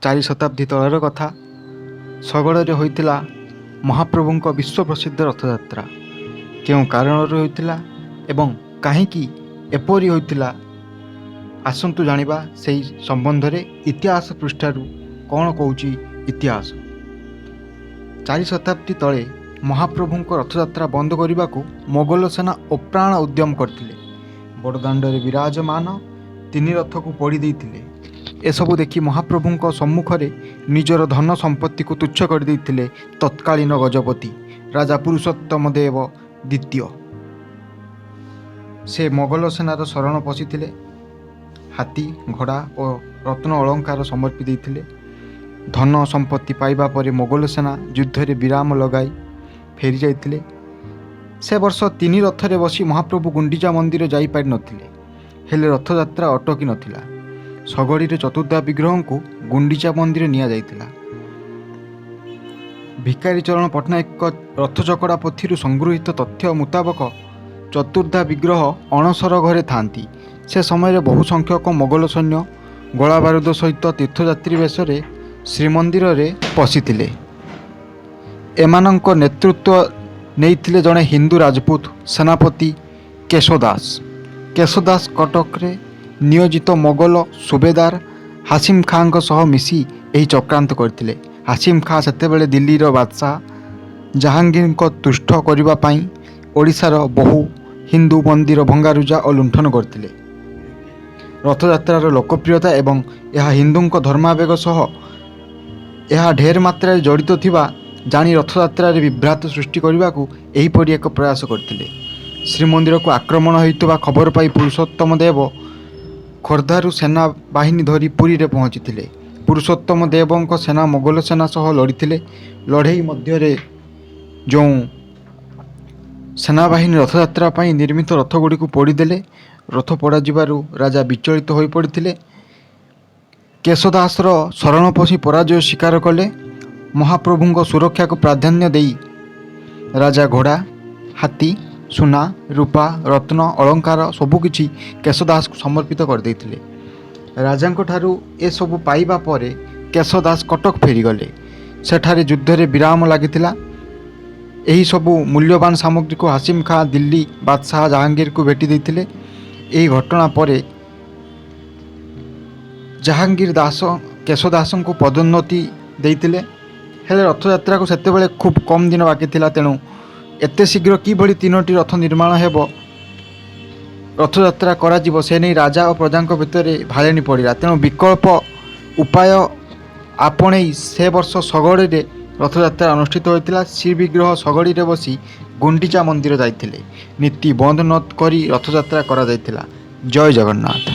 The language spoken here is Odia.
4 ଶତାବ୍ଦୀ ତଳର କଥା। ଶଗଡ଼ରେ ହୋଇଥିଲା ମହାପ୍ରଭୁଙ୍କ ବିଶ୍ୱପ୍ରସିଦ୍ଧ ରଥଯାତ୍ରା। କେଉଁ କାରଣରୁ ହୋଇଥିଲା ଏବଂ କାହିଁକି ଏପରି ହୋଇଥିଲା, ଆସନ୍ତୁ ଜାଣିବା ସେହି ସମ୍ବନ୍ଧରେ ଇତିହାସ ପୃଷ୍ଠାରୁ କ'ଣ କହୁଛି ଇତିହାସ। 4 ଶତାବ୍ଦୀ ତଳେ ମହାପ୍ରଭୁଙ୍କ ରଥଯାତ୍ରା ବନ୍ଦ କରିବାକୁ ମୋଗଲ ସେନା ଅପ୍ରାଣ ଉଦ୍ୟମ କରିଥିଲେ। ବଡ଼ଦାଣ୍ଡରେ ବିରାଜମାନ ତିନି ରଥକୁ ପୋଡ଼ି ଦେଇଥିଲେ। ଏସବୁ ଦେଖି ମହାପ୍ରଭୁଙ୍କ ସମ୍ମୁଖରେ ନିଜର ଧନ ସମ୍ପତ୍ତିକୁ ତୁଚ୍ଛ କରିଦେଇଥିଲେ ତତ୍କାଳୀନ ଗଜପତି ରାଜା ପୁରୁଷୋତ୍ତମ ଦେବ ଦ୍ୱିତୀୟ। ସେ ମୋଗଲ ସେନାର ଶରଣ ପଶିଥିଲେ। ହାତୀ, ଘୋଡ଼ା ଓ ରତ୍ନ ଅଳଙ୍କାର ସମର୍ପି ଦେଇଥିଲେ। ଧନ ସମ୍ପତ୍ତି ପାଇବା ପରେ ମୋଗଲ ସେନା ଯୁଦ୍ଧରେ ବିରାମ ଲଗାଇ ଫେରି ଯାଇଥିଲେ। ସେ ବର୍ଷ ତିନି ରଥରେ ବସି ମହାପ୍ରଭୁ ଗୁଣ୍ଡିଚା ମନ୍ଦିର ଯାଇପାରିନଥିଲେ। ହେଲେ ରଥଯାତ୍ରା ଅଟକି ନଥିଲା। ଶଗଡ଼ିରେ ଚତୁର୍ଦ୍ଧା ବିଗ୍ରହଙ୍କୁ ଗୁଣ୍ଡିଚା ମନ୍ଦିର ନିଆଯାଇଥିଲା। ଭିକାରୀ ଚରଣ ପଟ୍ଟନାୟକଙ୍କ ରଥଚକଡ଼ା ପୋଥିରୁ ସଂଗୃହୀତ ତଥ୍ୟ ମୁତାବକ ଚତୁର୍ଦ୍ଧା ବିଗ୍ରହ ଅଣସର ଘରେ ଥାନ୍ତି। ସେ ସମୟରେ ବହୁ ସଂଖ୍ୟକ ମୋଗଲ ସୈନ୍ୟ ଗୋଳାବାରୁଦ ସହିତ ତୀର୍ଥଯାତ୍ରୀ ବେଶରେ ଶ୍ରୀମନ୍ଦିରରେ ପଶିଥିଲେ। ଏମାନଙ୍କ ନେତୃତ୍ୱ ନେଇଥିଲେ ଜଣେ ହିନ୍ଦୁ ରାଜପୁତ ସେନାପତି କେଶୋ ଦାସ। କେଶୋ ଦାସ କଟକରେ ନିୟୋଜିତ ମୋଗଲ ସୁବେଦାର ହାସିମ ଖାଁଙ୍କ ସହ ମିଶି ଏହି ଚକ୍ରାନ୍ତ କରିଥିଲେ। ହାସିମ ଖାଁ ସେତେବେଳେ ଦିଲ୍ଲୀର ବାଦଶାହ ଜାହାଙ୍ଗୀରଙ୍କ ତୁଷ୍ଟ କରିବା ପାଇଁ ଓଡ଼ିଶାର ବହୁ ହିନ୍ଦୁ ମନ୍ଦିର ଭଙ୍ଗାରୁଜା ଓ ଲୁଣ୍ଠନ କରିଥିଲେ। ରଥଯାତ୍ରାର ଲୋକପ୍ରିୟତା ଏବଂ ଏହା ହିନ୍ଦୁଙ୍କ ଧର୍ମାବେଗ ସହ ଏହା ଢେର ମାତ୍ରାରେ ଜଡ଼ିତ ଥିବା ଜାଣି ରଥଯାତ୍ରାରେ ବିଭ୍ରାଟ ସୃଷ୍ଟି କରିବାକୁ ଏହିପରି ଏକ ପ୍ରୟାସ କରିଥିଲେ। ଶ୍ରୀମନ୍ଦିରକୁ ଆକ୍ରମଣ ହେଉଥିବା ଖବର ପାଇ ପୁରୁଷୋତ୍ତମ ଦେବ ଖୋର୍ଦ୍ଧାରୁ ସେନା ବାହିନୀ ଧରି ପୁରୀରେ ପହଞ୍ଚିଥିଲେ। ପୁରୁଷୋତ୍ତମ ଦେବଙ୍କ ସେନା ମୋଗଲ ସେନା ସହ ଲଢ଼ିଥିଲେ। ଲଢ଼େଇ ମଧ୍ୟରେ ଯେଉଁ ସେନାବାହିନୀ ରଥଯାତ୍ରା ପାଇଁ ନିର୍ମିତ ରଥଗୁଡ଼ିକୁ ପୋଡ଼ିଦେଲେ। ରଥ ପୋଡ଼ାଯିବାରୁ ରାଜା ବିଚଳିତ ହୋଇପଡ଼ିଥିଲେ। କେଶୋ ଦାସର ଶରଣ ପଶି ପରାଜୟ ସ୍ୱୀକାର କଲେ। ମହାପ୍ରଭୁଙ୍କ ସୁରକ୍ଷାକୁ ପ୍ରାଧାନ୍ୟ ଦେଇ ରାଜା ଘୋଡ଼ା, ହାତୀ, ସୁନା, ରୂପା, ରତ୍ନ ଅଳଙ୍କାର ସବୁକିଛି କେଶୋ ଦାସକୁ ସମର୍ପିତ କରିଦେଇଥିଲେ। ରାଜାଙ୍କଠାରୁ ଏସବୁ ପାଇବା ପରେ କେଶୋ ଦାସ କଟକ ଫେରିଗଲେ। ସେଠାରେ ଯୁଦ୍ଧରେ ବିରାମ ଲାଗିଥିଲା। ଏହି ସବୁ ମୂଲ୍ୟବାନ ସାମଗ୍ରୀକୁ ହାସିମ ଖାଁ ଦିଲ୍ଲୀ ବାଦଶାହ ଜାହାଙ୍ଗୀରକୁ ଭେଟି ଦେଇଥିଲେ। ଏହି ଘଟଣା ପରେ ଜାହାଙ୍ଗୀର କେଶୋ ଦାସଙ୍କୁ ପଦୋନ୍ନତି ଦେଇଥିଲେ। ହେଲେ ରଥଯାତ୍ରାକୁ ସେତେବେଳେ ଖୁବ୍ କମ୍ ଦିନ ବାକି ଥିଲା। ତେଣୁ ଏତେ ଶୀଘ୍ର କିଭଳି ତିନୋଟି ରଥ ନିର୍ମାଣ ହେବ, ରଥଯାତ୍ରା କରାଯିବ, ସେ ନେଇ ରାଜା ଓ ପ୍ରଜାଙ୍କ ଭିତରେ ଭାଳେଣି ପଡ଼ିଲା। ତେଣୁ ବିକଳ୍ପ ଉପାୟ ଆପଣେଇ ସେ ବର୍ଷ ଶଗଡ଼ିରେ ରଥଯାତ୍ରା ଅନୁଷ୍ଠିତ ହୋଇଥିଲା। ଶ୍ରୀବିଗ୍ରହ ଶଗଡ଼ିରେ ବସି ଗୁଣ୍ଡିଚା ମନ୍ଦିର ଯାଇଥିଲେ। ନୀତି ବନ୍ଦ ନ କରି ରଥଯାତ୍ରା କରାଯାଇଥିଲା। ଜୟ ଜଗନ୍ନାଥ।